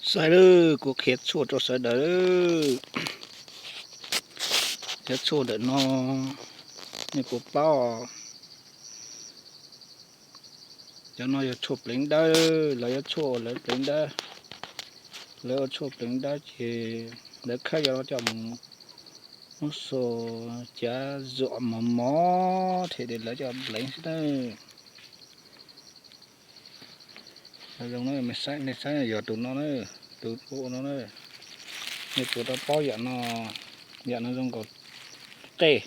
Saib lawm, kuv qhia tshuaj rau sawv daws. Cov tshuaj ntawm no nej puas paub? Cov no yog tshuaj pleev dawb, lawv yuav tshuaj ua lawv pleev dawb. Lawv ua tshuaj pleev dawb ces lawv khawb cov no coj mus muab xua cav zuam mos mos thiaj li lawv coj pleev xwb na. Zoo na, nej saib yog tus no na, tus ua no na. Nej puas tau paub yam no? Yam no zoo nkaus qej,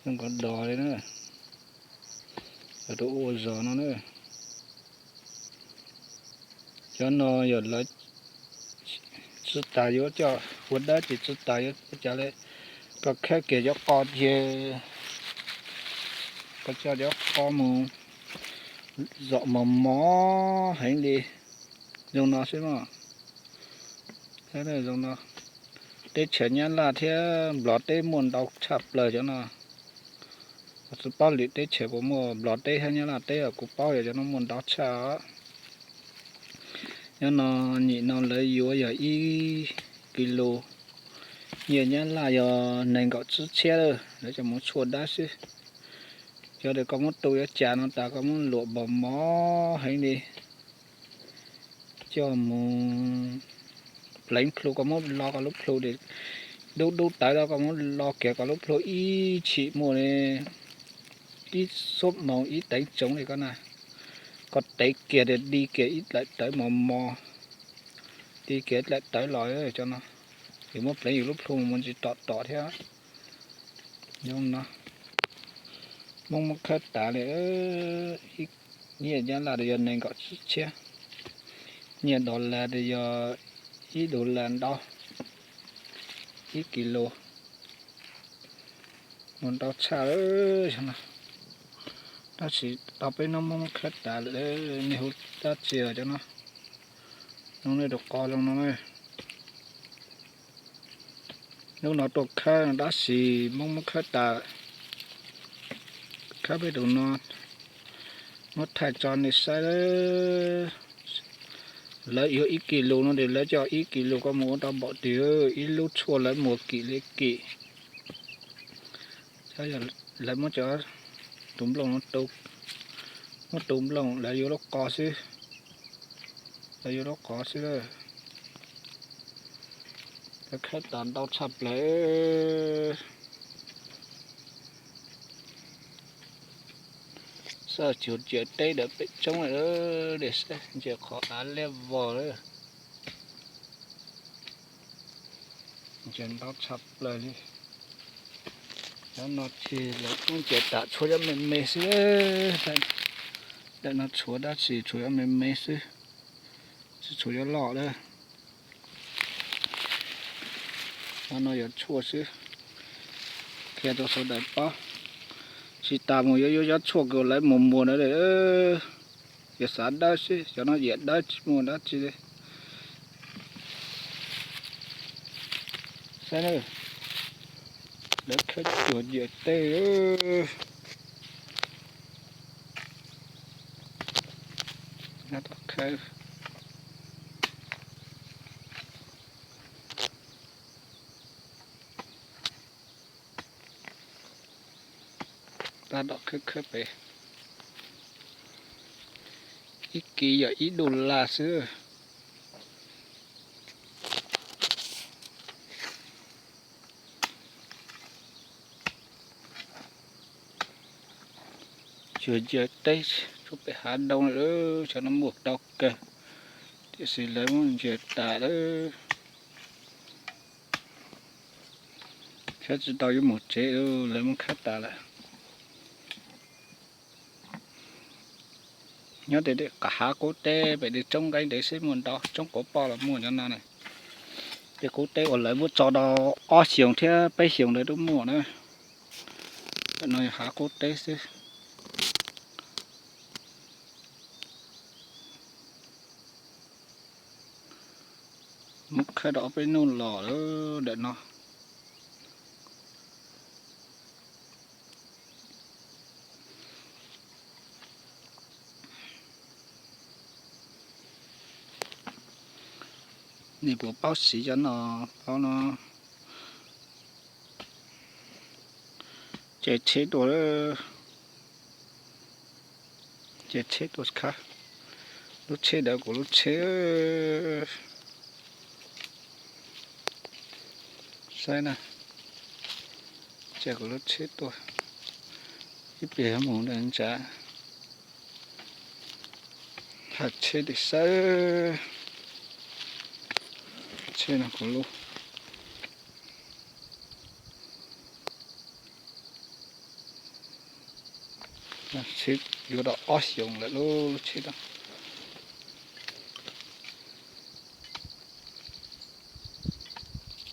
zoo nkaus dos li na. Yog tus ua zog no na. Cov no yog lawv tsis tas yuav coj ua dawb ces tsis tas yuav ua cas li. Koj khawb kiag cov qo ces koj coj cov qo mus zom mos mos heev li. Zoo no xwb mas. Zoo no, teb chaws Nyab Laj thiab Nplog teb muaj ntau tshaj plaws cov no. Kuv tsis paub lwm teb chaws puas muaj, Nplog teb thiab Nyab Laj teb kuv paub yog cov no muaj ntau tshaj. Nyob no, nyim no lawv yuav yog ib kis lus, nyiaj Nyab Laj yog nees nkaum tsib txhiab lawm, lawv coj mus tshuaj dawb xwb. Cov tias koj muab tu yuav cas no tas koj muab luam mos mos heev li, coj mus pleev plhu, koj muab lo koj lub plhu, dub dub tawv tau koj muab lo kiag koj lub plhu ib chim muaj li ib xuab moos ib teev tsoov li koj na. Koj tev kiag tias di kiag ib dlaim tawv mos mos, di kiag ib dlaim tawv los cov no, yus muab pleev yus lub plhu mus ntsis tom tom thiab. Zoo no, Hmoob muab khawb tas li. Nyiaj Nyab Laj yog nees nkaum tsib txhiab, nyiaj dollar yog ib dollar ntau, ib kis lus, muaj ntau tshaj lawm. Tab sis tau peb hnub Hmoob muab khawb tas lawm, nej hu dab tsi cov no? Zoo nej tus qo zoo no. Hnub no tuaj khawb no tab sis Hmoob muab khawb tas. Khawb peb tus no, muab thaij tso nej saib. Lawv yuav ib kis lus no ces lawv coj ib kis lus koj mus ua tau npaum twg, ib lub tshuaj lawv muag kim li kim. Lawv muab cov, tus nplooj no, muab tus nplooj lawv yuav lub qo xwb. Lawv yuav lub qo xwb. Lawv khawb tas ntau tshaj plaws. Xaj cuag ciam teb ntawm pem roob lawm, saib ntsia qhov av liab vog lawm. Ntsia ntau tshaj plaws li. Cov no ces lawv kuj ntsia tas tshuav cov me me xwb. Ntawm no tshuav dab tsi, tshuav cov me me xwb, tsis tshuav cov loj lawm. Cov no yog tshuaj xwb, qhia rau sawv daws paub. Tsis tas mus yuav yuav cov tshuaj uas lawv mus muag ntawd, yuav xav dawb xwb, cov no yam dawb tsis muaj dab tsi li. Saib, lawv khawb cuag ciam teb. Tab tom khawb khawb pem, ib kis yog ib dollar xwb. Cuag ciam teb, tshuav pem hav doo lawm, cov no muaj ntau kawg, tiam sis lawv muab ntsia tas lawm. Saib tsis tau yuav mus tsev, lawv muab khawb tas lawm. Nyob tej hav qub teb pem tej roob nqeeb ntev xwb muaj ntau, roob quav poj los muaj cov no na. Tej qub teb uas lawv muab tso tau ob xyoos thiab peb xyoos ntawd twb muaj na. Cov no yog hav qub teb xwb. Muab khawb tau ob peb hnub los lawm ntawm no. Nej puas paub siv cov no, paub no. Ces tsheb tuaj, ces tsheb tuaj khab. Lub tsheb ntawd kuv lub tsheb. Saib na, ces kuv lub tsheb tuaj ib pliag mus ntawm ntsa. Hais tsheb tim saib. Tsheb no kuv lub, tsheb yuav tau ob xyoos lawm lub tsheb no.